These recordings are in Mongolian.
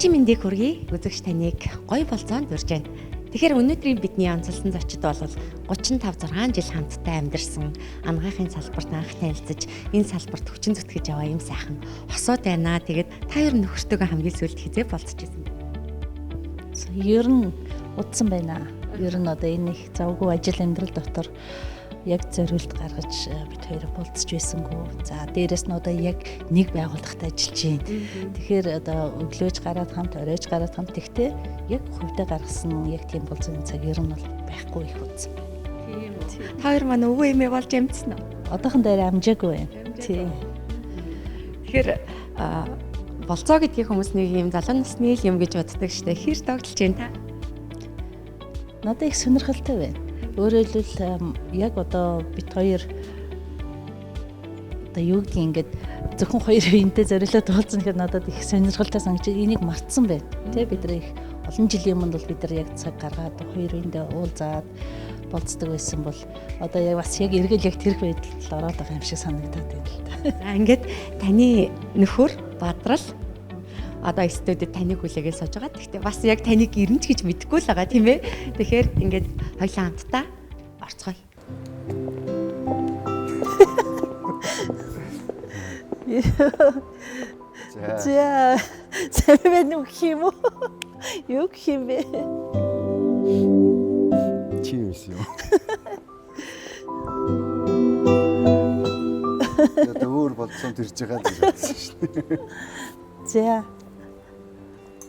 Үзэгчийн мэндийг хүргэе. Үзэгч таныг гоё болзоонд урьж байна. Тэгэхээр өнөөдрийн бидний онцлсон зочид бол 35 6 жил хамтдаа амьдарсан анагаахын салбарт анх танилцаж энэ салбарт хүчин зүтгэж яваа юм сайхан хосууд байна. Тэгээд та хоёр нөхөртөөгөө хамгийн сүүлд хизээ болцож ирсэн бэ? Ер нь удсан байна. Ер нь одоо энэ их завгүй ажил амьдрал дотор яг зориулт гаргаж бид хоёр болцож байсангүй. За дээрэс нь одоо яг нэг байгууллагт ажиллаж байна. Тэгэхээр одоо өглөөж гараад хамт, оройж гараад хамт тэгтээ яг хувьдаа гаргасан яг тийм болцооны цаг ер нь бол байхгүй их удсан байна. Тийм үү. Та хоёр маань өвөө эмээ болж амжсан уу? Одоохон дээр амжаагүй байна. Тийм. Тэгэхээр болцоо гэдгийг хүмүүс нэг юм залуу насны л юм гэж боддог штэ. Хэр догдолж байна та? Надад их сонирхолтой байна. Өөрөөр хэлбэл яг одоо бид хоёр одоо юу гэдгийг ингээд зөвхөн хоёр биентэй зориулаад уулзсан гэхэд надад их сонирхолтой санагдаж энийг мартсан байна. Тэ бид нар их олон жилийн өмнө бол бид нар яг цаг гаргаад хоёр биендээ уулзаад болцдог байсан бол одоо яг бас яг эргэл яг тэрх байдалд ороод байгаа юм шиг санагдаад байна л та. За ингээд таны нөхөр Бадрал одоо студид таныг хүлээгээ сууж байгаа. Гэхдээ бас яг таныг ирнэ ч гэж мэдэхгүй л байгаа тийм ээ. Тэгэхээр ингээд хоёлаа хамтдаа орцгоё. За сайн байна уу гэх юм уу? Юу гэх юм бэ? Чи юу юм? Одоо өөр болцоонд ирж байгаа гэж бодсон шүү дээ. За.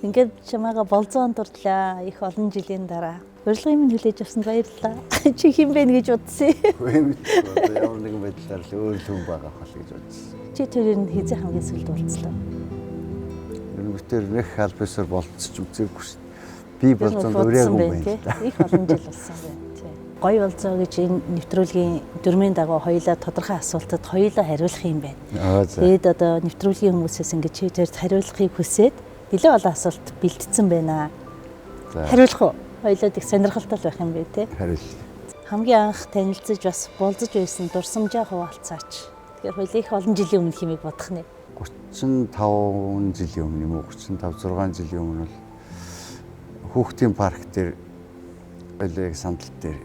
Ингээд чамайга болзоонд дурлаа. Их олон жилийн дараа. Урилгын минь хүлээж авсанд баярлалаа. Чи хэн бэ гэж бодсон. Үгүй мэдгүй одоо ямар нэгэн байдлаар л өөр л хүн байгаа хол гэж бодсон. Чи тэрийг хэзээ хамгийн сүүлд уулзлаа? Ер нь битэр нэх аль бисаар болцож үзээгүй шүү дээ. Би болзоонд ураагүй юм байна. Их олон жил болсон байна. Тий. Гоё болзоо гэж энэ нэвтрүүлгийн дөрмийн дагуу хоёулаа тодорхой асуултад хоёулаа хариулах юм байна. Тэгээд одоо нэвтрүүлгийн хүмүүсээс ингээд чи тэрд хариулахыг хүсээд нэлээд олон асуулт бэлтгэсэн байна. Хариулах уу? Хоёулаа их сонирхолтой байх юм бэ те. Хариул. Хамгийн анх танилцаж бас болзож байсан дурсамжаа хуваалцаач. Тэгэхээр хоёулаа их олон жилийн өмнө хэмээг бодох нэ. 35 жилийн өмнө юм уу 35 6 жилийн өмнө бол хүүхдийн парк дээр хоёулаа яг сандал дээр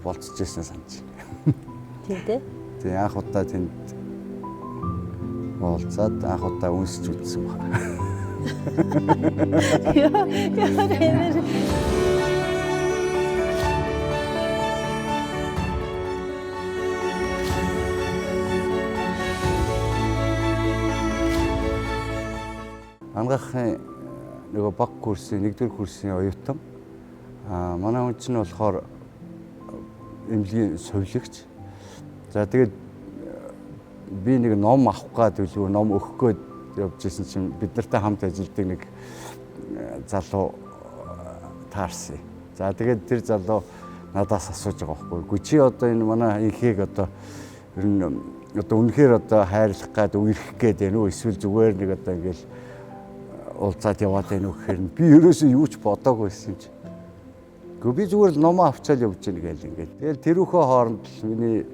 болцож байсан санаж байна. Тийм дээ. Тэгээ анх удаа тэнд уулзаад анх удаа үнсч үзсэн байна. Яа, ямар Анагаахын нөгөө баг курсын 1-р курсын оюутан. Манай хүн чинь болохоор эмнэлгийн сувилагч. За тэгээд би нэг ном авах гээд үлгүй ном өгөх гээд явж исэн чинь бид нартай хамт ажилладаг нэг залуу таарсан. За тэгээд тэр залуу надаас асууж байгаа байхгүй. Үгүй чи одоо энэ манай инхийг одоо ер нь одоо үнэхээр одоо хайрлах гээд үерхэх гээд байна уу эсвэл зүгээр нэг одоо ингээл уулзаад яваад байна уу гэхээр би ерөөсөө юу ч бодоагүй байсан юм чи. Гэхдээ би зүгээр л номоо авчаал явж гин гээл ингээд. Тэгэл тэрүүхээ хооронд л миний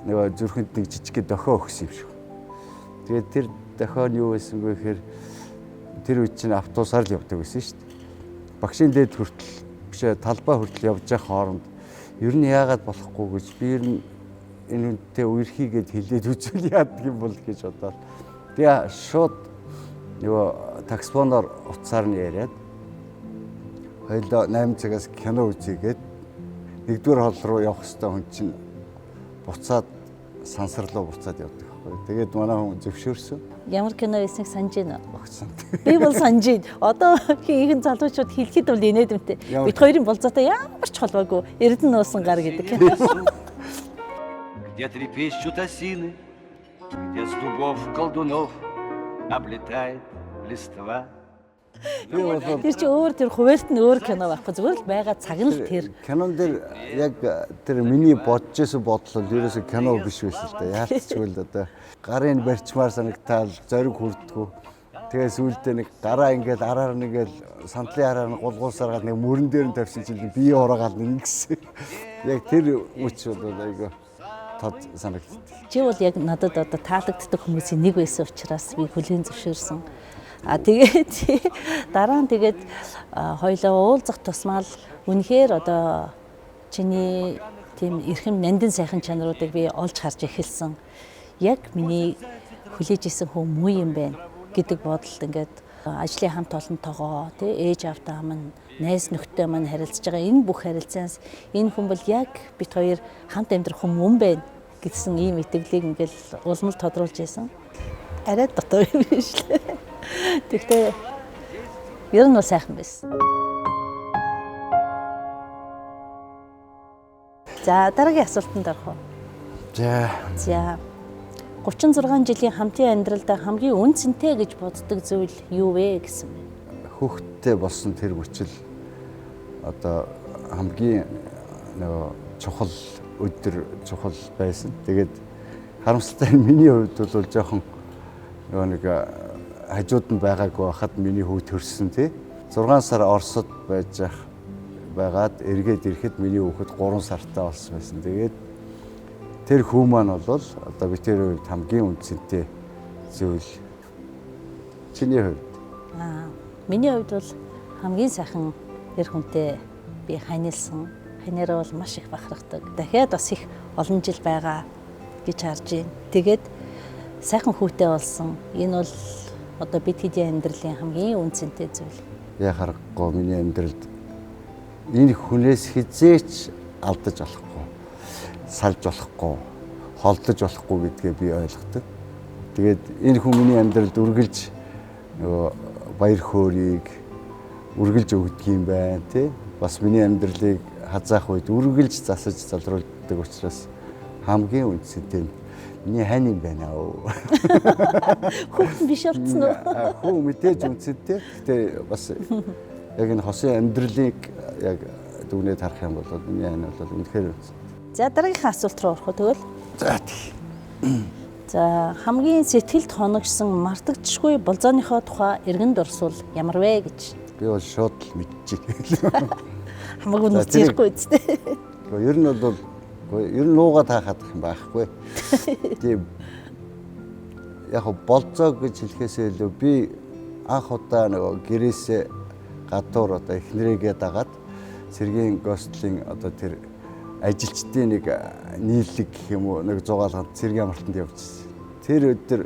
нөгөө зүрхэнд нэг жижиг дохио өгсөн юм шиг. Тэгээд тэр дохио нь юу байсан бэ гэхээр тэр үед чинь автобусаар л явдаг байсан шүү дээ. Багшийн дээд хүртэл биш талбай хүртэл явж явах хооронд ер нь яагаад болохгүй гэж би ер нь энэ хүнтэй үерхийгээд хэлээд үзвэл яадаг юм бол гэж бодоод. Тэгээ шууд нөгөө таксфоноор утсаар нь яриад хоёулаа 8 цагаас кино үзье гээд нэгдүгээр хол руу явах хэвээр хүн чинь буцаад сансар руу буцаад явдаг байхгүй. Тэгээд манай хүн зөвшөөрсөн. Ямар кино байсныг санаж байна уу? Багц санд. Би бол санаж байна. Одоо ихэнх залуучууд хэлэхэд бол инээдэмтэй. Бид хоёрын болзоотой ямар ч холбоогүй. Эрдэнэ нуусан гар гэдэг кино. Где трепещут осины, где с дубов колдунов облетает листва. Тэр чи өөр тэр хуваарт нь өөр кино байхгүй. Зүгээр л байгаа цаг нь л тэр. Кинон дээр яг тэр миний бодож исэн бодол бол ерөөсөө кино биш байсан л да. Яалтчгүй л одоо гарын барьчмаар санагтаал зориг хүрдгүү. Тэгээ сүүлдээ нэг гараа ингээл араар нь ингээл сандлын араар нь гулгуусаргаад нэг мөрөн дээр нь тавьсан чинь бие хороогаал нэг ингэсэн. Яг тэр үуч бол айгүй тод санагддаг. Чи бол яг надад одоо таалагддаг хүмүүсийн нэг байсан учраас би хүлээн зөвшөөрсөн. А тэгээд дараа нь тэгээд хоёлоо уулзах тусмаа л үнэхээр одоо чиний тийм эрхэм нандин сайхан чанаруудыг би олж харж эхэлсэн. Яг миний хүлээж исэн хүн муу юм байна гэдэг бодолд ингээд ажлын хамт олонтойгоо тий ээж аавтаа маань найз нөхдөд маань харилцаж байгаа энэ бүх харилцаанаас энэ хүн бол яг бит хоёр хамт амьдрах хүн мөн байна гэсэн ийм итгэлийг ингээл улмал тодруулж байсан. Арай дотор юм биш лээ. Тэгтээ ер нь бол сайхан байсан. За дараагийн асуултанд орох уу? За. За 36 жилийн хамтын амьдралдаа хамгийн үн цэнтэй гэж боддог зүйл юу вэ гэсэн бэ? Хүүхэдтэй болсон тэр мөчл одоо хамгийн нөгөө чухал өдөр чухал байсан. Тэгээд харамсалтай нь миний хувьд бол жоохон нөгөө нэг хажууд нь байгаагүй байхад миний хүү төрсөн тий. 6 сар Оросд байж байгаад эргээд ирэхэд миний хүүхэд 3 сартай болсон байсан. Тэгээд тэр хүү маань бол одоо би тэр хувьд хамгийн үнцэнтэй зүйл. Чиний хувьд? Миний хувьд бол хамгийн сайхан эр хүнтэй би ханилсан. Ханаараа бол маш их бахархдаг. Дахиад бас их олон жил байгаа гэж харж байна. Тэгээд сайхан хүүтэй болсон. Энэ бол одоо бид хэдийн амьдралын хамгийн үнцэнтэй зүйл. Яа харахгүй миний амьдралд энэ хүнээс хизээч алдаж болохгүй, салж болохгүй, холдож болохгүй гэдгээ би ойлгодог. Тэгээд энэ хүн миний амьдралд үргэлж нөгөө баяр хөөрийг үргэлж өгдөг юм байна тий. Бас миний амьдралыг хазаах үед үргэлж засаж залруулдаг учраас хамгийн үндсэнтэй миний хань юм байна оо. Хүүхэн биш болцсон уу? Хүү мэдээж үндсэнтэй. Гэхдээ бас яг энэ хосын амьдралыг яг дүгнээд харах юм бол миний хань бол үнэхээр үндсэн. За дараагийнхаа асуулт руу орох уу тэгвэл? За тий. За хамгийн сэтгэлд хоногшсон мартагдшгүй болзооныхоо тухай эргэн дурсвал ямар вэ гэж? Би бол шууд л мэдчихэв. Хамаагүй нүц ярихгүй үстэй. Гэхдээ ер нь бол ер нь нуугаа таахаад юм байхгүй. Тийм яг болзоо гэж хэлэхээсээ илүү би анх удаа нөгөө гэрээсээ гадуур одоо эхнэрийгээ дагаад цэргийн гостлийн одоо тэр ажилчдын нэг нийлэг гэх юм уу нэг зугаалганд цэргийн амралтанд явжсэн. Тэр өдөр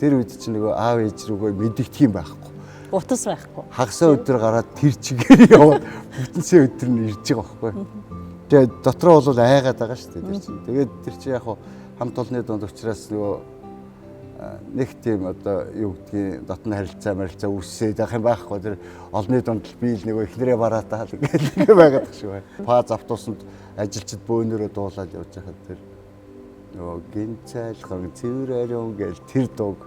тэр үед чинь нөгөө аав ээж рүүгээ мэдэгдэх юм байхгүй. Утас байхгүй. Хагасаа өдөр гараад тэр чигээр яваад бүтэнсээ өдөр нь ирж байгаа байхгүй. Тэгээд дотроо бол айгаад байгаа шүү дээ тэр чинь. Тэгээд тэр чинь яг хамт олонны дунд учраас нөгөө нэг тийм одоо юу гэдгийг дотны харилцаа марилцаа үүсээд байх юм байхгүй. Тэр олонны дунд л би л нөгөө эхнэрээ бараатаа л гэх байгаад байх шиг байна. Паз автобусанд ажилчид бөөнөрөө дуулаад явж байхад тэр нөгөө гинцайлган цэвэр ариун гэл тэр дууг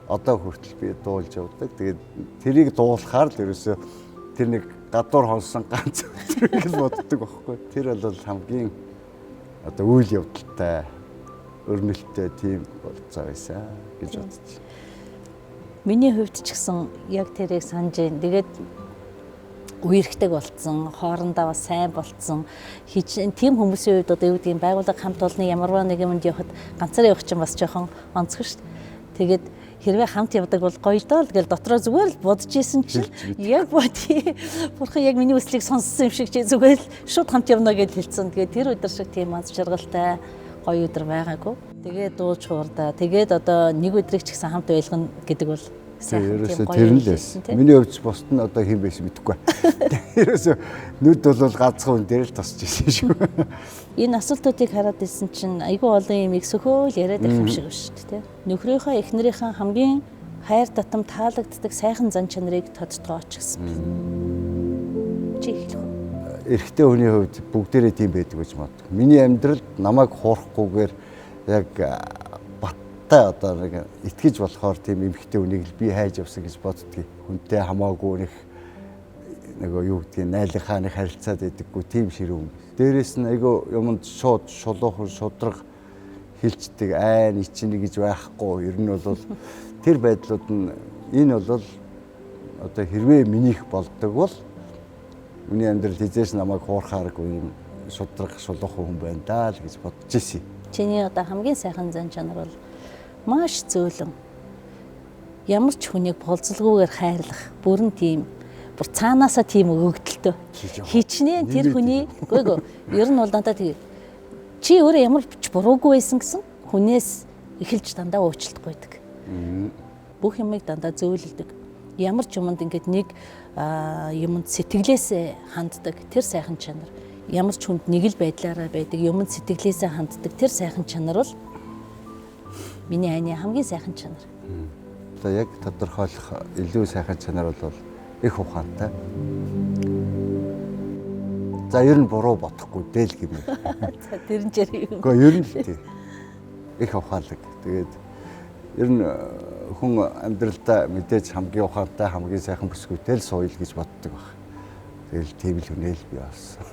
одоо хүртэл би дуулж явдаг. Тэгээд тэрийг дуулахаар л ерөөсөө тэр нэг гадуур хонсон ганц өдрийг л боддог байхгүй. Тэр бол хамгийн одоо үйл явдалтай өрнөлттэй тийм болцоо байсан гэж бодож байна. Миний хувьд ч гэсэн яг тэрийг санаж байна. Тэгээд үерхдэг болцсон, хоорондоо бас сайн болцсон. Тийм хүмүүсийн хувьд одоо юу гэдгийг байгууллага хамт олонны ямарваа нэг юмд явахад ганцаараа явах чинь бас жоохон онцгой шүү дээ. Тэгээд хэрвээ хамт явдаг бол гоё доо л гэл дотроо зүгээр л бодож исэн чинь яг бодъё. Бурхан яг миний үслийг сонссон юм шиг чи зүгээр л шууд хамт явна гэж хэлсэн. Тэгээд тэр өдөр шиг тийм аз жаргалтай гоё өдөр байгаагүй. Тэгээд дуулж хуурдаа. Тэгээд одоо нэг өдрийг ч гэсэн хамт байлгана гэдэг бол сайхан тийм гоё. Тэр нь л байсан. Миний хувьд бусд нь одоо хэн байсан мэдэхгүй. Ерөөсөө нүд бол ганцхан хүн дээр л тосч ирсэн шүү. Энэ асуултуудыг хараад ирсэн чинь айгүй олон юм их сөхөөл яриад байх юм шиг байна шүү дээ. Нөхрийнхөө эхнэрийнхээ хамгийн хайр татам таалагддаг сайхан зан чанарыг тодтгооч гэсэн. Чи эхлэх үү? Эрэгтэй хүний хувьд бүгдээрээ тийм байдаг гэж боддог. Миний амьдралд намайг хуурахгүйгээр яг баттай одоо нэг итгэж болохоор тийм эмэгтэй хүнийг л би хайж явсан гэж боддгийг. Хүнтэй хамаагүй нэг нөгөө юу гэдгийг найлынхаа нэг харилцаад байдаггүй тийм ширүүн. Дээрээс нь айгүй юмд шууд шулуухан шудраг хилчдэг айн ичнэ гэж байхгүй. Ер нь бол тэр байдлууд нь энэ бол одоо хэрвээ минийх болдог бол миний амьдрал хизээш намайг хуурхааргүй юм шудраг шулуухан хүн байна даа л гэж бодож ирсэн. Чиний одоо хамгийн сайхан зан чанар бол маш зөөлөн. Ямар ч хүнийг болзолгүйгээр хайрлах бүрэн тийм бүр цаанаасаа тийм өгөгдөлтөө. Хичнээн тэр хүний үгүй ер нь бол дандаа тийм чи өөрөө ямар ч буруугүй байсан гэсэн хүнээс эхэлж дандаа уучлалт гуйдаг. Бүх юмыг дандаа зөөлөлдөг. Ямар ч юмд ингээд нэг юмд сэтгэлээсээ ханддаг тэр сайхан чанар. Ямар ч хүнд нэг л байдлаараа байдаг юмд сэтгэлээсээ ханддаг тэр сайхан чанар бол миний хайны хамгийн сайхан чанар. Одоо яг тодорхойлох илүү сайхан чанар бол их ухаантай. За ер нь буруу бодохгүй дээл гэмээр. За тэр нь жирийн юм. Гэхдээ ер нь л тий. Их ухаалаг. Тэгээд ер нь хүн амьдралдаа мэдээж хамгийн ухаантай, хамгийн сайхан бүсгүйтэй л сууя л гэж боддог баг. Тэгэл тийм л хүнэл би болсон.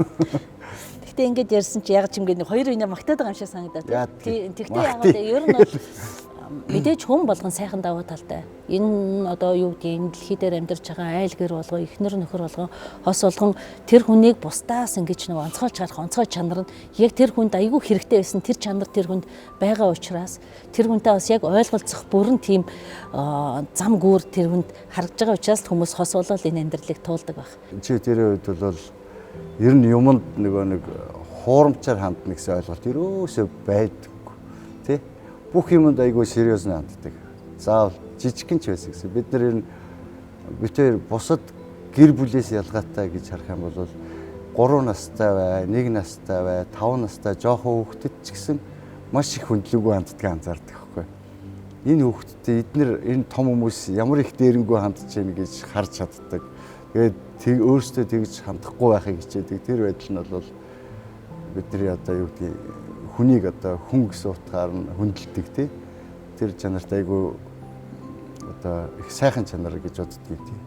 Гэхдээ ингэж ярьсан чи яг ч юм гээд хоёр үеэ магтаад байгаа юм шиг санагдаад. Тэгтээ яг л ер нь бол мэдээж хүн болгон сайхан давуу талтай. Энэ одоо юу гэдэг энэ дэлхий дээр амьдарч байгаа айл гэр болгон, эхнэр нөхөр болгон, хос болгон тэр хүнийг бусдаас ингэж нэг онцгойлж харах онцгой чанар нь яг тэр хүнд айгүй хэрэгтэй байсан тэр чанар тэр хүнд байгаа учраас тэр хүнтэй бас яг ойлголцох бүрэн тийм зам гүүр тэр хүнд харагдж байгаа учраас хүмүүс хос болол энэ амьдралыг туулдаг байх. Чи тэр үед бол ер нь юмд нөгөө нэг хуурамчаар хандна гэсэн ойлголт ерөөсөө байдаггүй. Тэ? Бүх юмд айгүй сериус ханддаг. Заавал жижигхэн ч байсан гэсэн. Бид нар ер нь битээр бусад гэр бүлээс ялгаатай гэж харах юм бол 3 настай бай, 1 настай бай, 5 настай жоохон хүүхдэд ч гэсэн маш их хүндлэггүй ханддаг анзаардаг байхгүй. Энэ хүүхдтэй эднэр энэ том хүмүүс ямар их дээрэнгүй хандж байна гэж харж чаддаг. Тэгээд өөрсдөө тэгж хандахгүй байхыг хичээдэг. Тэр байдал нь бол бидний одоо юу гэдгийг хүнийг одоо хүн гэсэн утгаар нь хүндэлдэг тий. Тэр чанарт айгүй одоо их сайхан чанар гэж боддгийг тий.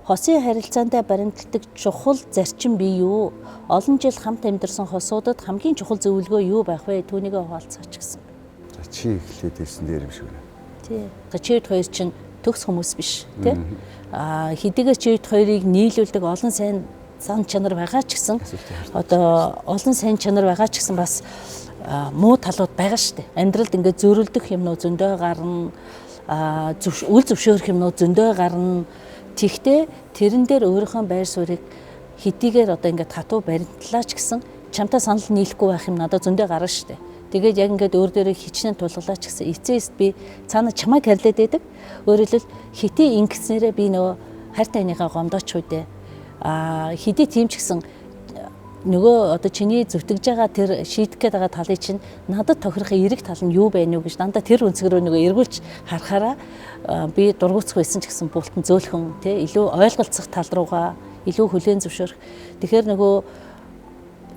Хосын харилцаантай баримталдаг чухал зарчим бий юу? Олон жил хамт амьдарсан хосуудад хамгийн чухал зөвлөгөө юу байх вэ? Түүнийгээ хуваалцаач гэсэн. За чи эхлээд ирсэн дээр юм шиг байна. Тий. Чивд хоёр чинь төгс хүмүүс биш тий. Аа хэдийгээр чивд хоёрыг нийлүүлдэг олон сайн сан чанар байгаа ч гэсэн одоо олон сайн чанар байгаа ч гэсэн бас муу талууд байгаа шүү дээ. Амьдралд ингээд зөрөлдөх юмнууд зөндөө гарна, үл зөвшөөрөх юмнууд зөндөө гарна. Тэгтээ тэрэн дээр өөрийнхөө байр суурийг хэдийгээр одоо ингээд хатуу баримтлаа ч гэсэн чамтай санал нийлэхгүй байх юм надад зөндөө гарна шүү дээ. Тэгээд яг ингээд өөр дээрээ хичнээн тулгалаа ч гэсэн эцээст би цаана чамайг харилаад байдаг. Өөрөөр хэлбэл хитий ингэснээрээ би нөгөө хайртай энийгээ гомдооч үү дээ. Хэдий тийм ч гэсэн нөгөө одоо чиний зүтгэж байгаа тэр шийдэх гээд байгаа талыг чинь надад тохирох эерэг тал нь юу байна уу гэж дандаа тэр өнцгөр рүү нөгөө эргүүлж харахаараа би дургуутсах байсан ч гэсэн бултан зөөлхөн тий илүү ойлголцох тал руугаа илүү хүлээн зөвшөөрөх. Тэгэхээр нөгөө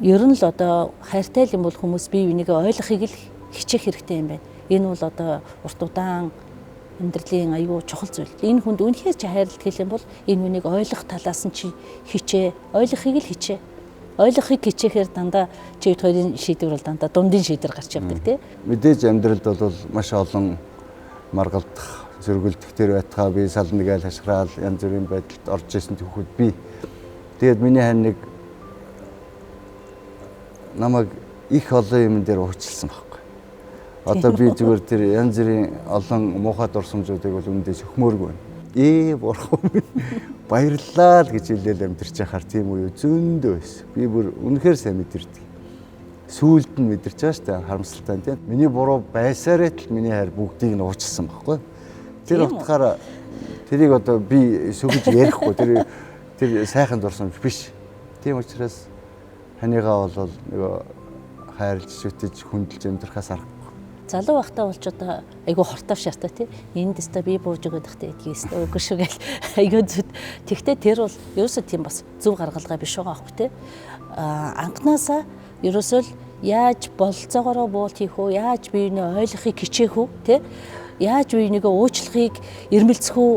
ер нь л одоо хайртай юм бол хүмүүс бие бинийгээ ойлгохыг л хичээх хэрэгтэй юм байна. Энэ бол одоо урт удаан амьдралын аюу чухал зүйл. Энэ хүнд үнэхээр чи хайрладаг юм бол энэ хүнийг ойлгох талаас нь чи хичээ, ойлгохыг л хичээ. Ойлгохыг хичээхээр дандаа чи хоёрын шийдвэр бол дандаа дундын шийдвэр гарч явдаг тий. Мэдээж амьдралд бол маш олон маргалдах, зөргөлдөх тэр байтгаа би сална гээл хашгираал янз бүрийн байдалд орж исэн түүхүүд би. Тэгээд миний хань нэг намайг их олон юм дээр уучлсан байхгүй. Одоо би зүгээр тэр янз бүрийн олон муухай дурсамжуудыг бол үүндээ сөхмөөргүй байна. Бурхан минь баярлалаа л гэж хэлээл амьдарч байхаар тийм үе зөндөө байсан. Би бүр үнэхээр сайн мэдэрдэг. Сүүлд нь мэдэрч байгаа шүү дээ харамсалтай нь тийм. Миний буруу байсаараа л миний хайр бүгдийг нь уучлсан байхгүй. Тэр утгаараа тэрийг одоо би сөхөж ярихгүй. Тэр сайхан дурсамж биш. Тийм учраас ханыгаа бол нөгөө хайрлж шүтэж хүндэлж амьдрахаас аргагүй. Залуу байхдаа болж одоо айгүй хортов шартай тий. Энд өстой би бууж өгöd тахтай эдгийс өстой үгүй шүү гэл айгүй зүт. Тэгтээ тэр бол ерөөсөө тийм бас зөв гаргалгаа биш байгаа аахгүй тий. Анхнаасаа ерөөсөө л яаж бололцоогоороо буулт хийх үү, яаж биенээ ойлгохыг хичээх үү тий. Яаж биенийгээ уучлахыг ирмэлцэх үү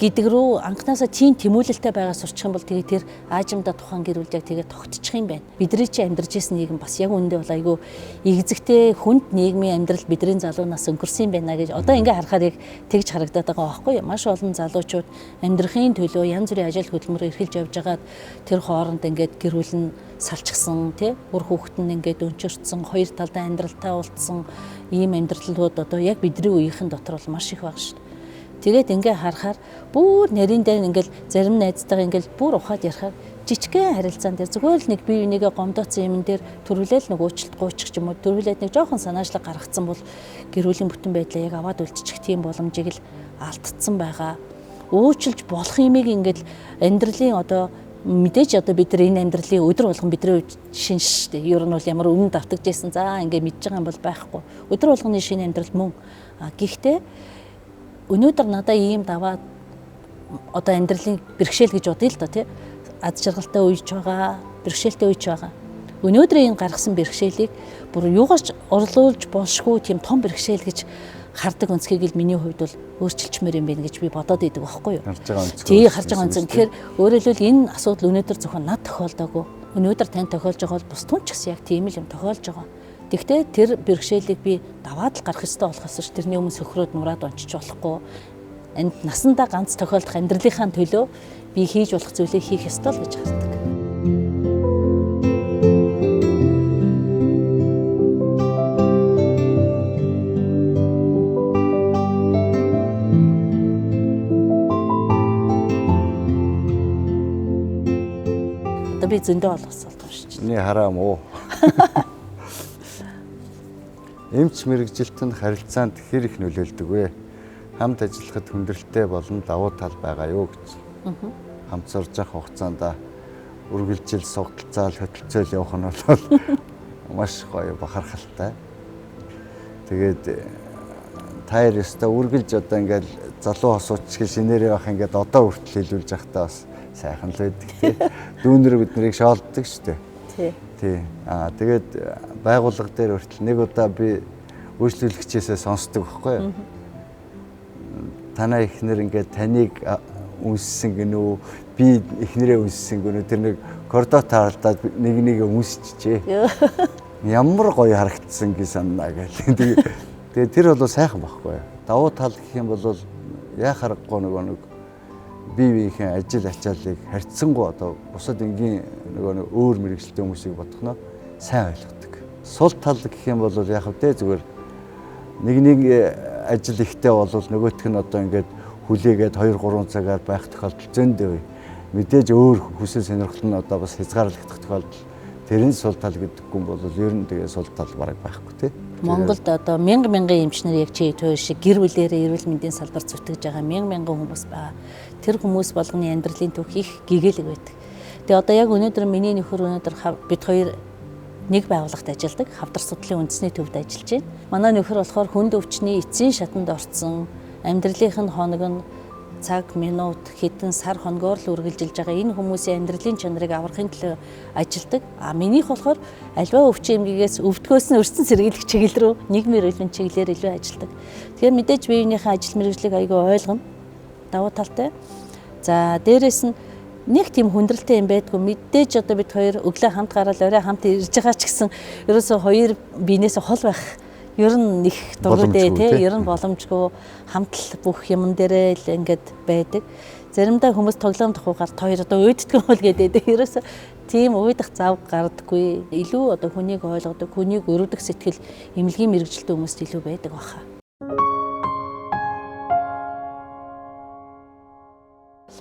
гэдэг рүү анханасаа тийм тэмүүлэлтэй байгаа сурчих юм бол тэгээ тэр аажимдаа тухайн гэр бүл яг тэгээ тогтчих юм байна. Бидний чи амьдарч исэн нийгэм бас яг үүндээ бол айгүй игзэгтэй хүнд нийгмийн амьдрал бидний залуу нас өнгөрсөн юм байна гэж одоо ингээ харахаар яг тэгж харагдаад байгаа байхгүй юу? Маш олон залуучууд амьдрахын төлөө янз бүрийн ажил хөдөлмөр эрхэлж явж байгаад тэр хооронд ингээд гэр бүл нь салчихсан тий, үр хүүхэд нь ингээд өнчөрцсөн, хоёр талдаа амьдралтай уулзсан ийм амьдралууд одоо яг бидний үеийнхэн дотор бол маш их байгаа шүү дээ. Тэгээд ингээ харахаар бүр нарийн дээр ингээл зарим найзтайгаа ингээл бүр ухаад ярихаар жижигхэн харилцаан дээр зүгээр л нэг бие бинийгээ гомдооцсон юм дээр төрүүлээл нэг уучлалт гуйчих ч юм уу, төрүүлээд нэг жоохон санаачлаг гаргацсан бол гэр бүлийн бүтэн байдлаа яг аваад үлдчих тийм боломжийг л алдцсан байгаа. Уучлж болох юмыг ингээл амьдралын одоо мэдээж одоо бид нар энэ амьдралын өдөр болгон бидний шин шүү дээ. Ер нь бол ямар өмнө давтагдж байсан за ингээ мэдж байгаа юм бол байхгүй. Өдөр болгоны шинэ амьдрал мөн. Гэхдээ өнөөдөр надаа ийм даваа одоо амьдралын бэрхшээл гэж бодъё л доо тий. Аз жаргалтай үеч байгаа, бэрхшээлтэй үеч байгаа. Өнөөдөр энэ гаргасан бэрхшээлийг бүр юугаарч орлуулж болшгүй тийм том бэрхшээл гэж хардаг өнцгийг л миний хувьд бол өөрчилчмээр юм байна гэж би бодоод идэг байхгүй юу? Харж байгаа өнцгөө. Тий, харж байгаа өнцгөө. Тэгэхээр өөрөөр хэлбэл энэ асуудал өнөөдөр зөвхөн над тохиолдоогүй. Өнөөдөр тань тохиолж байгаа бол бус түн ч гэсэн яг тийм л юм тохиолж байгаа. Тэгвэл тэр бэрхшээлийг би даваад л гарах ёстой болохоос ш тэрний өмнө сөхрөөд нураад ончиж болохгүй. Энд насандаа ганц тохиолдох амьдралынхаа төлөө би хийж болох зүйлээ хийх ёстой л гэж хардаг. Одоо би зөндөө олгосол уншиж. Миний хараа муу. Эмч мэргэжилт нь харилцаанд хэр их нөлөөлдөг вэ? Хамт ажиллахад хүндрэлтэй болон давуу тал байгаа юу гэж. Хамт сурж явах хугацаанд үргэлжил сугталцаал хөтөлцөөл явах нь бол маш гоё бахархалтай. Тэгээд та хоёр ёстой үргэлж одоо ингээл залуу хосууч гэх шинээрээ байх ингээд одоо хүртэл хэлүүлж явахдаа бас сайхан л байдаг тий. Дүүнер бид нарыг шоолддог шүү дээ. Тий. Тий. Аа тэгээд байгууллага дээр хүртэл нэг удаа би үйлчлүүлэгчээсээ сонсдог байхгүй юу? Танай эхнэр ингээд таныг үнссэн гэнэ үү? Би эхнэрээ үнссэн гэнэ үү? Тэр нэг коридор таарлаад нэг нэгэ үнсчихжээ. Ямар гоё харагдсан гэж санаа гэл. Тэгээд тэр бол сайхан байхгүй юу? Давуу тал гэх юм бол яа харахгүй нөгөө нэг бие биеийнхээ ажил ачааллыг харьцангуй одоо бусад энгийн нөгөө нэг өөр мэргэжилтэй хүмүүсийг бодохноо сайн ойлгодог. Сул тал гэх юм бол яг хэвдээ зүгээр нэг нэг ажил ихтэй бол нөгөөх нь одоо ингээд хүлээгээд 2 3 цагаар байх тохиолдол зөндөө бай. Мэдээж өөр хүсэл сонирхол нь одоо бас хязгаарлагдах тохиолдол тэр нь сул тал гэдэггүй бол ер нь тэгээ сул тал бараг байхгүй тий. Монголд одоо мянга мянган эмчнэр яг чи хоёр шиг гэр бүлээрээ эрүүл мэндийн салбар зүтгэж байгаа мянга мянган хүмүүс байгаа. Тэр хүмүүс болгоны амьдралын түүх их гэгээлэг байдаг. Тэгээ одоо яг өнөөдөр миний нөхөр өнөөдөр бид хоёр нэг байгууллагт ажилладаг. Хавдар судлалын үндэсний төвд ажиллаж байна. Манай нөхөр болохоор хүнд өвчний эцсийн шатанд орцсон. Амьдралынх нь хоног нь цаг, минут, хэдэн сар хоногоор л үргэлжилж байгаа энэ хүмүүсийн амьдралын чанарыг аврахын төлөө ажилладаг. А минийх болохоор альва өвчин эмгэгээс өвдгөөс нь өрсөн сэргийлэх чиглэл рүү, нийгмийн эрүүл мэндийн чиглэлээр илүү ажилладаг. Тэгэхээр мэдээж биеийнхээ ажил мэргэжлийг айгүй ойлгоно. Давуу талтай. За дээрэс нь нэг тийм хүндрэлтэй юм байдгүй. Мэдээж одоо бид хоёр өглөө хамт гараад орой хамт ирж байгаа ч гэсэн ерөөсөө хоёр биенээс хол байх ер нь их дургүйдээ тий, ер нь боломжгүй, хамт л бүх юмн дээрээ л ингээд байдаг. Заримдаа хүмүүс тоглоом тухайгаар та хоёр одоо уйддаг юм бол гэдэг. Ерөөсөө тийм уйдах зав гардаггүй. Илүү одоо хүнийг ойлгодог, хүнийг өрөвдөх сэтгэл эмнэлгийн мэргэжилтэй хүмүүст илүү байдаг баха.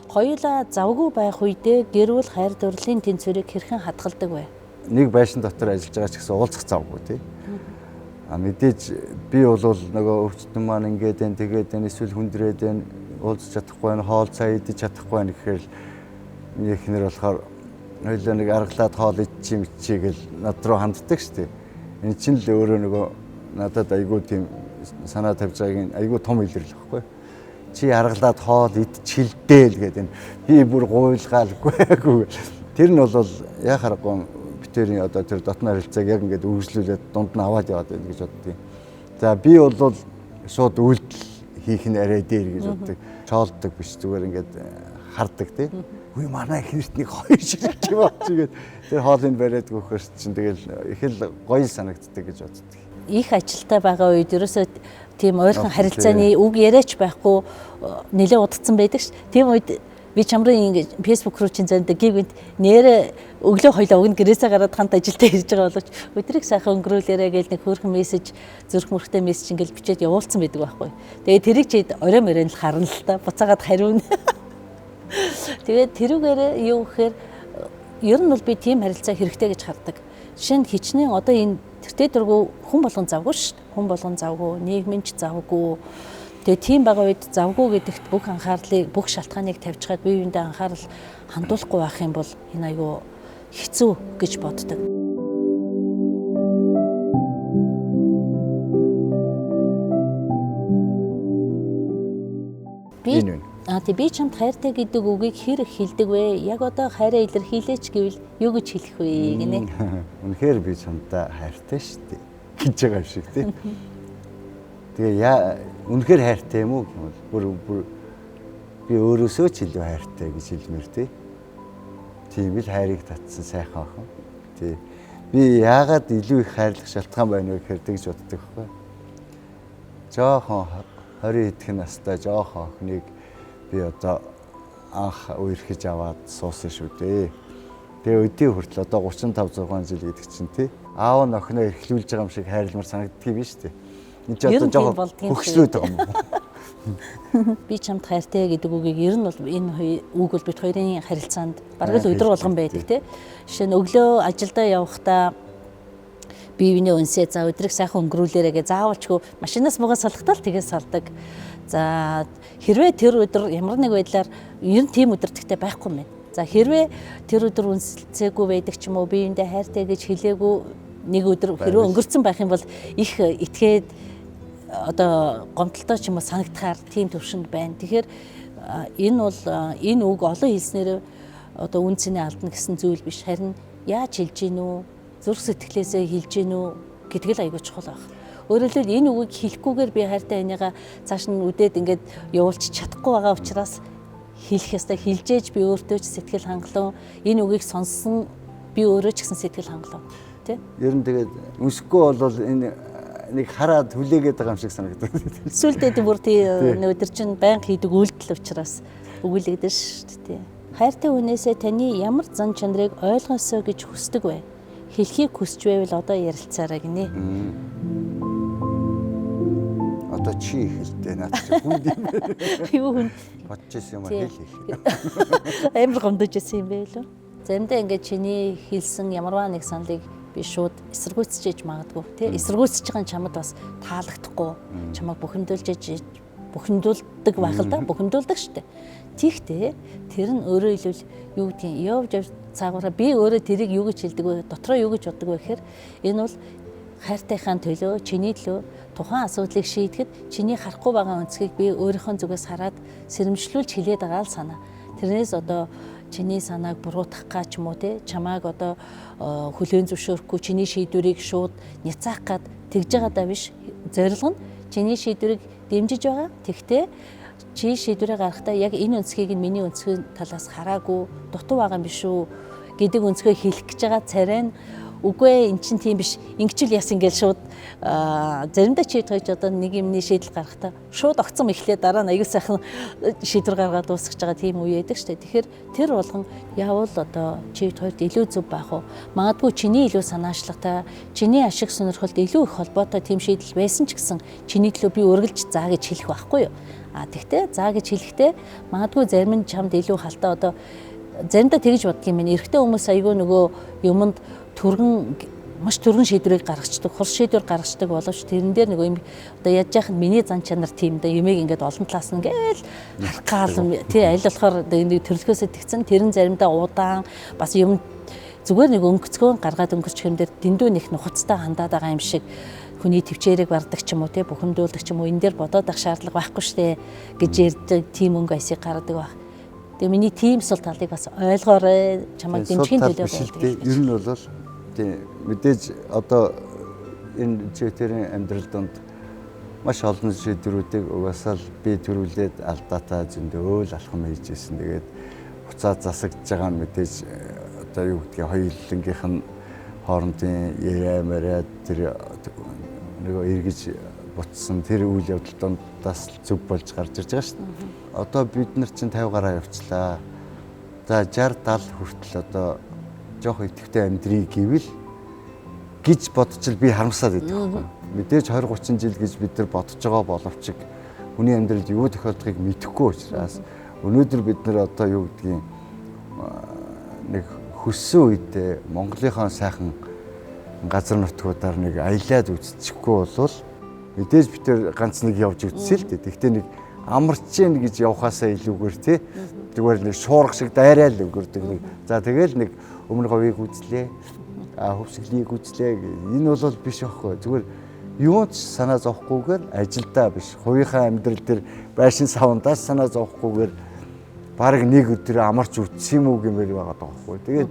Хоёулаа завгүй байх үедээ гэр бүл хайр дурлалын тэнцвэрийг хэрхэн хадгалдаг вэ? Нэг байшин дотор ажиллаж байгаа ч гэсэн уулзах завгүй тий. А мэдээж би бол нөгөө өвчтөн маань ингээд энэ тэгээд энэ эсвэл хүндрээд энэ уулзах чадахгүй байна, хоол цай идэж чадахгүй байна гэхээр миний эхнэр болохоор хоёулаа нэг аргалаад хоол идчих юм ичээ гэл над руу ханддаг шүү дээ. Энэ чинь л өөрөө нөгөө надад айгүй тийм санаа тавьж байгааг айгүй том илэрлэх байхгүй. Чи аргалаад хоол идчихэлдээ л гэдэг энэ би бүр гуйлгаалгүй. Тэр нь бол яа харахгүй битэрийн одоо тэр дотны харилцааг яг ингээд үргэлжлүүлээд дунд нь аваад яваад байна гэж боддгийн. За би бол шууд үйлдэл хийх нь арай дээр гэж боддог. Чоолдог биш, зүгээр ингээд хардаг тий. Үгүй манай эхнэрт нэг 2 ширхэг юм авчигээд тэр хоолыг бариад өгөхөр чинь тэгэл их л гоё санагддаг гэж боддог. Их ажилтай байгаа үед ерөөсөө тийм ойлгон харилцааны үг яриач байхгүй нэлээд удацсан байдаг ш. Тийм үед би чамрын ингэж Facebook руу чинь заримдаа гівгэнт нэрэ өглөө хоёлоо өгнө гэрээсээ гараад хамт ажилдаа ирж байгаа боловч өдрийг сайхан өнгөрүүлээрэ гээл нэг хөөрхөн мессеж, зүрх мөрхтэй мессеж ингээл бичээд явуулсан байдаг байхгүй. Тэгээ тэрийг чи орой морой л харна л та, буцаагаад хариуна. Тэгээд тэрүүгээрээ юу гэхээр ер нь бол би тийм харилцаа хэрэгтэй гэж хардаг. Жишээ нь хичнээн одоо энэ тэртээ дөргөө хүн болгон завгүй шүү дээ. Хүн болгон завгүй, нийгмийн ч завгүй. Тэгээ тийм байгаа үед завгүй гэдэгт бүх анхаарлыг, бүх шалтгааныг тавьчихад бие биендээ анхаарал хандуулахгүй байх юм бол энэ айгүй хэцүү гэж боддог. Би чамд хайртай гэдэг үгийг хэр хэлдэг вэ? Яг одоо хайраа илэрхийлээч гэвэл юу гэж хэлэх вэ гинэ? Үнэхээр би чамдаа хайртай шүү дээ гэж байгаа юм шиг тий. Тэгээ үнэхээр хайртай юм уу гэмэл бүр би өөрөөсөө ч илүү хайртай гэж хэлмээр тий. Тийм л хайрыг татсан сайхан охин. Тий. Би яагаад илүү их хайрлах шалтгаан байна вэ гэхээр тэгж боддог байхгүй. Жохон 20 хэдхэн настай жохон охиныг би одоо анх үерхэж аваад суусан шүү дээ. Тэгээ өдий хүртэл одоо 35 6 жил гэдэг чинь тий. Аав нь охиноо эрхлүүлж байгаа юм шиг хайрламар санагддаг юм биш үү? Энд чи одоо жоохон хөгшлөөд байгаа юм уу? Би чамд хайртай гэдэг үгийг ер нь бол энэ үг бол бид хоёрын харилцаанд бараг л өдөр болгон байдаг тий. Жишээ нь өглөө ажилдаа явахдаа бие биенээ өнсөө за өдрийг сайхан өнгөрүүлээрэ гэ заавалчгүй машинаас муугаа салхтаа л тэгээ салдаг. За хэрвээ тэр өдөр ямар нэг байдлаар ер нь тийм өдөр тэгтээ байхгүй юм байна. За хэрвээ тэр өдөр үнсэлцээгүй байдаг ч юм уу бие биендээ хайртай гэж хэлээгүй нэг өдөр хэрвээ өнгөрцөн байх юм бол их итгээд одоо гомдолтой ч юм уу санагдахаар тийм төвшөнд байна. Тэгэхээр энэ бол энэ үг олон хэлснээр одоо үн цэнэ алдна гэсэн зүйл биш. Харин яаж хэлж гин үү? Зүрх сэтгэлээсээ хэлж гин үү гэдэг л айгүй чухал байх. Өөрөөр хэлбэл энэ үгийг хэлэхгүйгээр би хайртай энийга цааш нь үдээд ингээд явуулчих чадахгүй байгаа учраас хэлэх ёстой. Хэлжээж би өөртөө ч сэтгэл хангалуун, энэ үгийг сонссон би өөрөө ч гэсэн сэтгэл хангалуун. Тэ? Ер нь тэгээд үнсэхгүй бол энэ нэг хараад хүлээгээд байгаа юм шиг санагдав. Сүүлдээ бүр тий өдөр чинь байнга хийдэг үйлдэл учраас өгүүлэгдэн шүү дээ. Хайртай хүнээсээ таны ямар зан чанарыг ойлгосоо гэж хүсдэг вэ? Хэлхийг хүсч байвал одоо ярилцаарай гинэ. Одоо чи хэлтэй наад чи хүнд юм. Юу хүн бодож исэн юм а хэл их. Амар гомдож исэн юм бэ лөө. Заримдаа ингээд чиний хэлсэн ямарваа нэг саналыг би шууд эсэргүүцчихэж магадгүй тий. Эсэргүүцэж байгаа нь чамд бас таалагдахгүй, чамайг бухимдуулж бухимдуулдаг байх л да, бухимдуулдаг штэ. Тийхтэй тэр нь өөрөө хэлвэл юу гэдгийг явж явж цаагаараа би өөрөө тэрийг юу гэж хэлдэг вэ? Дотроо юу гэж боддог вэ гэхээр энэ бол хайртайхаа төлөө, чиний төлөө тухайн асуудлыг шийдэхэд чиний харахгүй байгаа өнцгийг би өөрийнхөө зүгээс хараад сэрэмжлүүлж хэлээд байгаа л санаа. Тэрнээс одоо чиний санааг буруутгах гаж ч юм уу те чамааг одоо хүлээн зөвшөөрөхгүй чиний шийдвэрийг шууд няцаах гад тэгж байгаа даа биш. Зорилго нь чиний шийдвэрийг дэмжиж байгаа. Тэгтээ чи шийдвэрээ гаргахдаа яг энэ өнцгийг нь миний өнцгийн талаас хараагүй дутуу байгаа юм биш үү гэдэг өнцгөө хэлэх гэж байгаа царай нь үгүй эн чинь тийм биш ингэчил яс ингээл шууд заримдаа чи тойж одоо нэг юмны шийдэл гаргахдаа шууд огцом эхлээ дараа нь аюул сайхан шийдвэр гаргаад дуусгаж байгаа тийм үе яадаг штэ. Тэгэхээр тэр болгон явал одоо чи хоёрт илүү зөв байх уу? Магадгүй чиний илүү санаачлагтай, чиний ашиг сонирхолд илүү их холбоотой тийм шийдэл байсан ч гэсэн чиний төлөө би үргэлж заа гэж хэлэх байхгүй юу? А тэгтээ заа гэж хэлэхдээ магадгүй зарим нь чамд илүү халтаа одоо заримдаа тэгж боддог юм байна. Эрэгтэй хүмүүс айгүй нөгөө юмд түргэн маш түргэн шийдвэрийг гаргацдаг, хурц шийдвэр гаргацдаг боловч тэрэн дээр нөгөө юм одоо яаж яах нь миний зан чанар тийм да юмыг ингээд олон талаас нь ингээл харах гал тий аль болохоор нэг төрлөхөөсөө тэгсэн тэр нь заримдаа удаан бас юм зүгээр нэг өнгөцгөн гаргаад өнгөрчих юм дээр дэндүү нэг нухацтай хандаад байгаа юм шиг хүний төвчээрийг бардаг ч юм уу тий бухимдуулдаг ч юм уу энэ дээр бодоод ах шаардлага байхгүй штэ гэж ярьдаг тийм өнгө айсыг гаргадаг байх. Тэгээ миний тийм сул талыг бас ойлгоорой чамайг дэмжихийн төлөө байдаг. Ер нь бол тийм мэдээж одоо энэ чивтэрийн амьдрал донд Маш олон шийдвэрүүдийг угаасаа л би төрүүлээд алдаатай зөндөө л алхам хийж ирсэн. Тэгээд буцаад засагдж байгаа нь мэдээж одоо юу гэдгийг хоёулангийнх нь хоорондын яриа мариа тэр нөгөө эргэж бутсан тэр үйл явдал дундаас зөв болж гарч ирж байгаа шүү дээ. Одоо бид нар чинь 50 гараа явчлаа. За 60 70 хүртэл одоо жоох идэвхтэй амьдрий гэвэл гэж бодчил би харамсаад байдаг байхгүй. Мэдээж 20 30 жил гэж бид нар бодож байгаа боловч хүний амьдралд юу тохиолдохыг мэдэхгүй учраас өнөөдөр бид нар одоо юу гэдгийг нэг хөссөн үедээ Монголынхаа сайхан газар нутгуудаар нэг аялаад үзчихгүй болвол мэдээж бид тэр ганц нэг явж үзсэн л дээ. Тэгтээ нэг амарч гин гэж явхаасаа илүүгээр тий зүгээр нэг шуурга шиг дайраа л өнгөрдөг нэг. За тэгэл нэг өмнө говийг үзлээ. А хөвсгөлийг үзлээ. Энэ бол биш аахгүй. Зүгээр юун ч санаа зовхгүйгээр ажилдаа биш. Хувийнхаа амьдрал дээр байшин савндаас санаа зовхгүйгээр бараг нэг өдөр амарч үтсэн юм уу гэмээр байгаа байхгүй. Тэгээд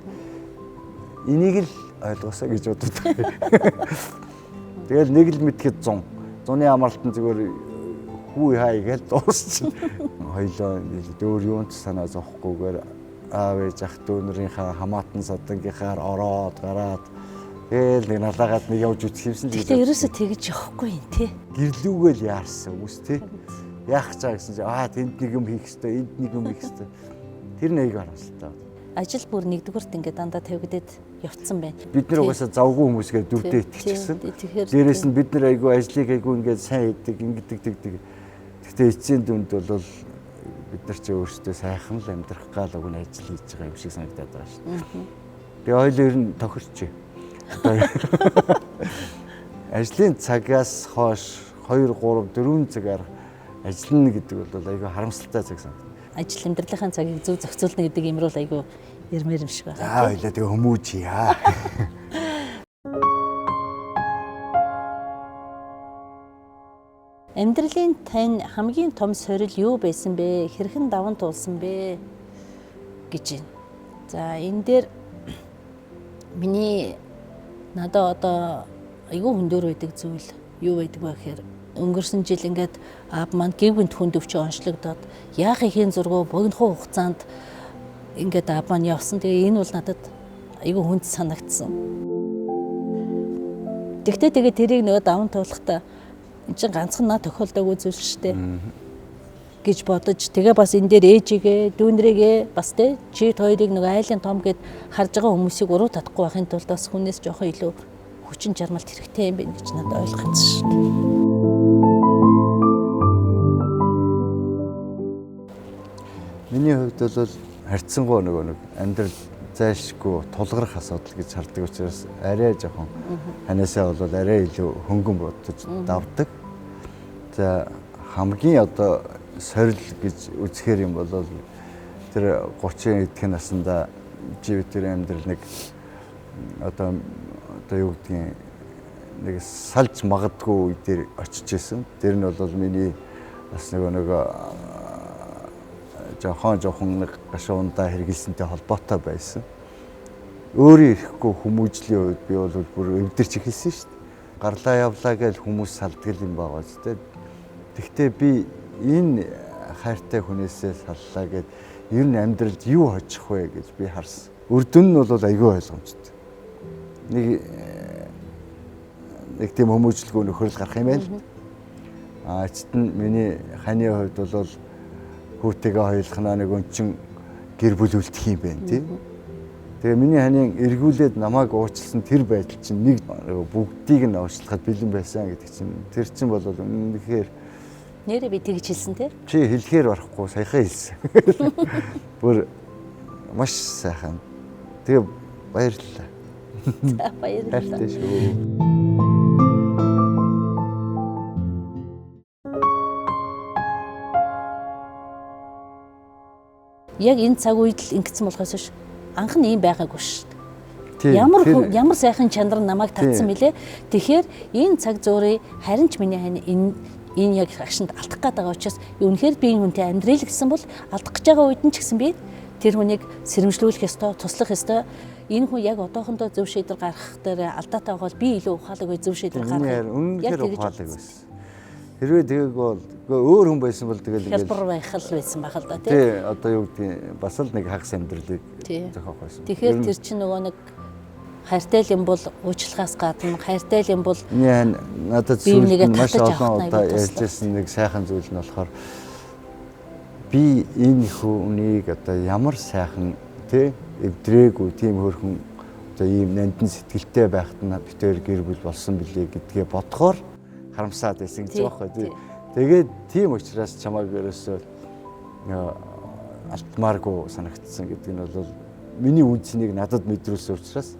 энийг л ойлгосоо гэж боддог. Тэгэл нэг л мэдхэд 100. Зуны амралт нь зүгээр хүү хай гээл дуусчихна. Хоёлоо өөр юун ч санаа зовхгүйгээр аав ээж ах дүү нарынхаа хамаатан садангийнхаар ороод гараад тэгэл нэг налаагаад нэг явж үзэх юмсан л гэж. Гэхдээ ерөөсөө тэгж явахгүй юм тий. Гэрлүүгээ л яарсан хүмүүс тий. Яах чаа гэсэн чи аа тэнд нэг юм хийх хэвээр, энд нэг юм хийх хэвээр. Тэр нэг харамсалтай. Ажил бүр нэгдүгüрт ингээд дандаа тавигдээд явцсан байна. Бид нар угаасаа завгүй хүмүүсгээ дүрдээ итгэчихсэн. Дээрээс нь бид нар айгүй ажлыг айгүй ингээд сайн хийдэг, ингэдэг тэгдэг. Гэхдээ эцсийн дүнд бол бид нар чи өөрсдөө сайхан л амьдрах гал уг нь ажил хийж байгаа юм шиг санагдаад байгаа шүү дээ. Тэгээ хоёул ер нь тохирч. Ажлын цагаас хойш 2 3 4 цагаар ажиллана гэдэг бол айгүй харамсалтай цаг санагдав. Ажил амьдралынхаа цагийг зөв зохицуулна гэдэг юмруу айгүй ярмээр юм шиг байна. За хоёлаа тэгээ хүмүүжия. Амьдралын тань хамгийн том сорил юу байсан бэ? Хэрхэн даван туулсан бэ гэж байна. За энэ дээр миний надад одоо айгүй хөндөөр байдаг зүйл юу байдаг вэ гэхээр өнгөрсөн жил ингээд аав маань гэвгэнт хүнд өвчин онцлогдоод яах ихийн зургуу богинохоо хугацаанд ингээд аав маань явсан. Тэгээ энэ бол надад айгүй хүнд санагдсан. Тэгтээ тэгээ тэрийг нөгөө даван туулахдаа энэ чинь ганцхан наа тохиолдоогүй зүйл шүү дээ гэж бодож тэгээ бас энэ дээр ээжигээ дүүнрэгээ бас тэ чи хоёрыг нөгөө айлын том гэд харж байгаа хүмүүсийг уруу татахгүй байхын тулд бас хүнээс жоохон илүү хүчин чармалт хэрэгтэй юм байна гэж надад ойлгосон шүү дээ. Миний хувьд бол харьцангуй нөгөө нэг амьдрал зайлшгүй тулгарх асуудал гэж хардаг учраас арай жоохон ханаасаа бол арай илүү хөнгөн бодож давдаг. За хамгийн одоо сорил гэж үзэхэр юм бол тэр 30 эдхэн наснда живэтэр амьдрал нэг одоо юу гэдгийг нэг салж магадгүй үе дээр очиж исэн. Тэр нь бол миний бас нөгөө жоохон нэг гашуундаа хэрэгэлсэнтэй холбоотой байсан. Өөрөө ирэхгүй хүмүүжлийн үед би бол бүр өвдөрч эхэлсэн шүү дээ. Гарлаа явлаа гэж хүмүүс салдаг юм байгаа ч тийм. Тэгтээ би энэ хайртай хүнээсээ саллаа гэд ер нь амьдралд юу хожих вэ гэж би харсан. Үр дүн нь бол айгүй ойлгомжтой. Нэг тийм хүмүүжлгүй нөхөрл гарах юм байна л. А эцэст нь миний ханы хувьд бол хүүтэйгээ хоёулахнаа нэг өнчин гэр бүл үлдэх юм байна тий. Тэгээ миний ханийн эргүүлээд намайг уучлсан тэр байдал чинь нэг бүгдийг нь уучлахад бэлэн байсан гэдэг чинь тэр чинь бол үнэхээр нэрээ би тэгж хэлсэн тий. Чи хэлэхээр барахгүй саяхан хэлсэн. Бүр маш сайхан. Тэгээ баярлалаа. За баярлалаа. Хайртай шүү. Яг энэ цаг үед л ингэсэн болохоос ш анх нь ийм байгаагүй шүү дээ. Ямар сайхан чанар намайг татсан мөлий. Тэгэхээр энэ цаг зуурыг харин ч миний хань энэ яг агшинд алдах гээд байгаа учраас үнэхээр би энэ хүнтэй амьдрал гэсэн бол алдах гэж байгаа үед нь ч гэсэн би тэр хүнийг сэрэмжлүүлэх ёстой, туслах ёстой. Энэ хүн яг одоохондоо зөв шийдвэр гаргах дээр алдаатай байгаа бол би илүү ухаалаг бай зөв шийдвэр гаргах. Үнэхээр ухаалаг байсан. Хэрвээ тэгээгүй бол өөр хүн байсан бол тэгэл ингээл хялбар байх л байсан байх л да тий. Тий, одоо юу гэдгийг бас л нэг хагас амьдралыг зохиох байсан. Тэгэхээр тэр чинь нөгөө нэг хайртай л юм бол уучлахаас гадна хайртай л юм бол надад сүүлд маш олон удаа ярьжсэн нэг сайхан зүйл нь болохоор би энэ хүнийг одоо ямар сайхан тий эвдрээгүй тийм хөөрхөн одоо ийм нандин сэтгэлтэй байхад нь битээр гэр бүл болсон билээ гэдгээ бодохоор харамсаад байсан гэж байгаа байхгүй тий. Тэгээд тийм учраас чамайг ерөөсөө алтмааргүй санагдсан гэдэг нь бол миний үнцнийг надад мэдрүүлсэн учраас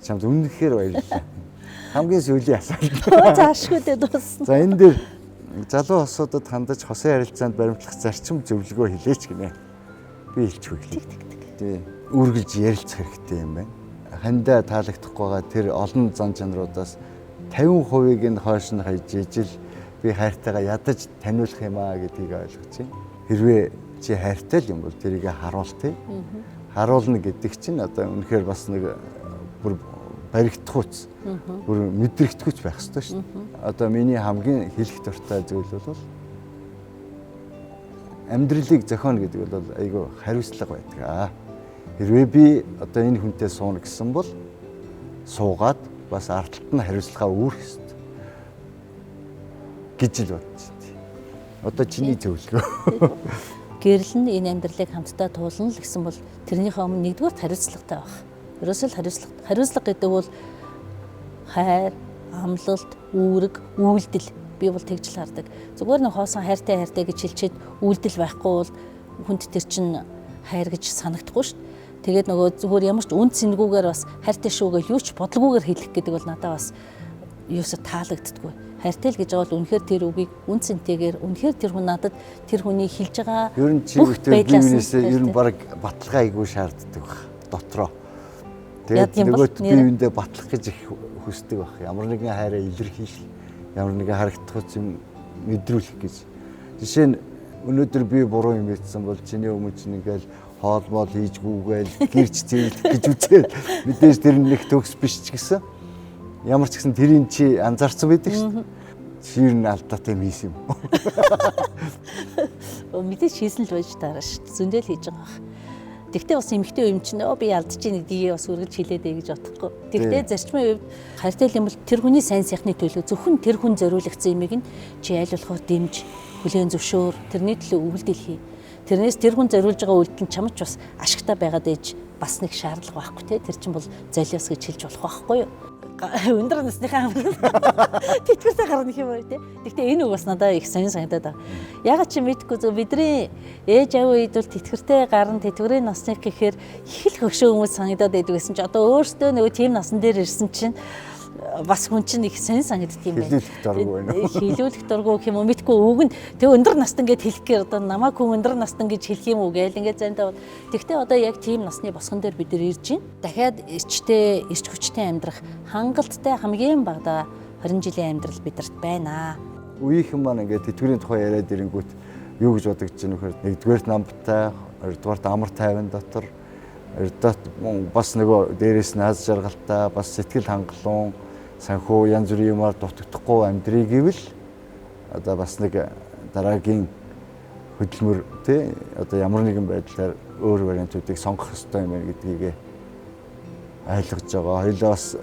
чамд үнэхээр баярлалаа. Хамгийн сүүлийн асуулт. Заашгүй дээ дуусна. За энэ дээр залуу хосуудад хандаж хосын харилцаанд баримтлах зарчим зөвлөгөө хэлээч гинэ. Би хэлчихвэ хэлээ. Тий. Үргэлж ярилцах хэрэгтэй юм байна. Хандаа таалагдахгүй байгаа тэр олон зан чанаруудаас 50%-ыг нь хойш нь хайж ижил би хайртайгаа ядаж таниулах юм аа гэдгийг ойлгож байна. Хэрвээ чи хайртай л юм бол тэрийг харуул тий. Харуулна гэдэг чинь одоо үнэхээр бас нэг бүр баригдахуйц, бүр мэдрэгдэхүйц байх ёстой шүү дээ. Одоо миний хамгийн хэлэх дуртай зүйл бол амьдралыг зохионо гэдэг бол айгүй хариуцлага байдаг аа. Хэрвээ би одоо энэ хүнтэй сууна гэсэн бол суугаад бас ард талд нь хариуцлагаа үүрэх ёстой гэж л бодож байна. Одоо чиний зөвлөгөө. Гэрэл нь энэ амьдралыг хамтдаа туулна л гэсэн бол тэрнийхээ өмнө нэгдүгээр хариуцлагатай байх. Ерөөсөө л хариуцлага гэдэг бол хайр, амлалт, үүрэг, үйлдэл би бол тэгж л хардаг. Зүгээр нэг хоосон хайртай хайртай гэж хэлчихэд үйлдэл байхгүй бол хүнд тэр чинь хайр гэж санагдахгүй шүү дээ. Тэгээд нөгөө зүгээр ямар ч үн цэнгүүгээр бас хайртай шүү гэж юу ч бодлогоогоор хэлэх гэдэг бол надад бас юусоо таалагддаггүй. Хайртай л гэж байгаа бол үнэхээр тэр үгийг үн цэнтэйгээр үнэхээр тэр хүн надад тэр хүний хэлж байгаа ер нь чи үүнээсээ ер нь баг баталгаа айгүй шаарддаг баг дотроо. Тэгээд нөгөөт бие биендээ батлах гэж их хүсдэг баг. Ямар нэгэн хайраа илэрхийлэх, ямар нэгэн харагдах юм мэдрүүлэх гэж. Жишээ нь өнөөдөр би буруу юм хийсэн бол чиний өмнө чинь ингээл хоол моол хийжгүүгээл гэрч зэвлэх гэж үзээд мэдээж тэр нэг төгс биш ч гэсэн ямар ч гэсэн тэрийн чи анзаарсан байдаг шүү дээ. Чи ер нь алдаатай юм хийсэн юм. Мэдээж хийсэн л байж таараа шүү дээ. Зөндөл хийж байгаа бах. Тэгтээ бас эмэгтэй юм чинь би алдчихээн гэдгийг бас үргэлж хэлээд ээ гэж бодохгүй. Тэгтээ зарчмын хувьд хайртай юм бол тэр хүний сайн сайхны төлөө зөвхөн тэр хүн зориулагдсан юмыг нь чи аль болохоор дэмж, хүлээн зөвшөөр, тэрний төлөө үйлдэл хий. Тэрнээс тэр хүн зориулж байгаа үйлдэл нь чамч бас ашигтай байгаад ээж бас нэг шаардлага байхгүй те. Тэр чинь бол золиос гэж хэлж болох байхгүй юу? Өндөр насныхаа тэтгэвртэй гарна гэх юм уу те. Гэхдээ энэ үг бас надад их сонин санагдаад байгаа. Ягаад чи мэдгүй зөв бидний ээж аав үед бол тэтгэвртэй гарна, тэтгэврийн насных гэхээр их л хөгшөө хүмүүс санагдаад байдаг гэсэн чи одоо өөртөө нөгөө тийм насан дээр ирсэн чинь бас хүн чинь их сонин санагддаг юм байна. Хилүүлэх дургүй байна уу? Хилүүлэх дургүй гэх юм уу мэдгүй үг нь тэг өндөр настан гэд хэлэхээр одоо намайг хүн өндөр настан гэж хэлэх юм уу гээл ингээд заримдаа. Тэгтээ одоо яг тийм насны босгон дээр бид нар ирж байна. Дахиад эрчтэй, эрч хүчтэй амьдрах хангалттай хамгийн багадаа 20 жилийн амьдрал бидэрт байна. Үеийнхэн маань ингээд тэтгэврийн тухай яриад ирэнгүүт юу гэж бодогдож байна вэхээр нэгдүгээрт намбтай, хоёрдугаарт амар тайван дотор, хоёрдугаарт бас нөгөө дээрээс нь аз жаргалтай, бас сэтгэл хангалуун санхүү янз бүрийн юмар дутагдахгүй амьдрий гэвэл одоо бас нэг дараагийн хөдөлмөр тий одоо ямар нэгэн байдлаар өөр вариантуудыг сонгох ёстой юм байна гэдгийг ойлгож байгаа. Хоёулаа бас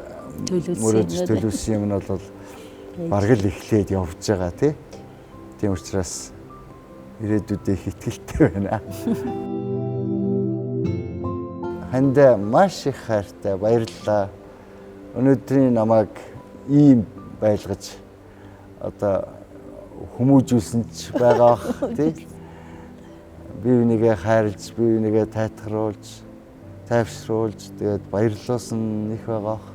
мөрөөдөж төлөвлөсөн юм нь бол бараг л эхлээд явж байгаа тий. Тийм учраас ирээдүйдээ их итгэлтэй байна. Хандаа маш их хайртай, баярлалаа. Өнөөдрийн намайг ийм байлгаж одоо хүмүүжүүлсэн ч байгаа бах тий. Би энийгээ хайрлж, би энийгээ тайтгаруулж, тайвшруулж тэгээд баярлуулсан их байгаа бах.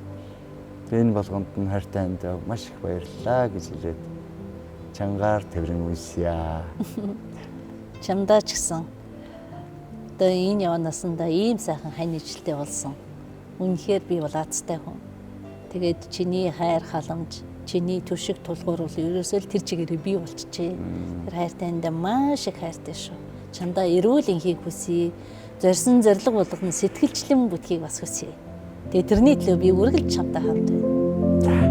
Энэ болгонд нь хайртай хандаа маш их баярлалаа гэж хэлээд чангаар тэрэн үнсье. Чамдаа ч гэсэн одоо энэ яваа насандаа ийм сайхан хань ижилтэй болсон. Үнэхээр би бол азтай хүн. Тэгээд чиний хайр халамж, чиний түшиг тулгуур бол ерөөсөө л тэр чигээрээ бий болчихжээ. Тэр хайртай андаа маш их хайртай шүү. Чамдаа эрүүл энхийг хүсье. Зорьсон зориг болгоно сэтгэлчлэн бүтгийг бас хүсье. Тэгээд тэрний төлөө би үргэлж чамтай хамт байна.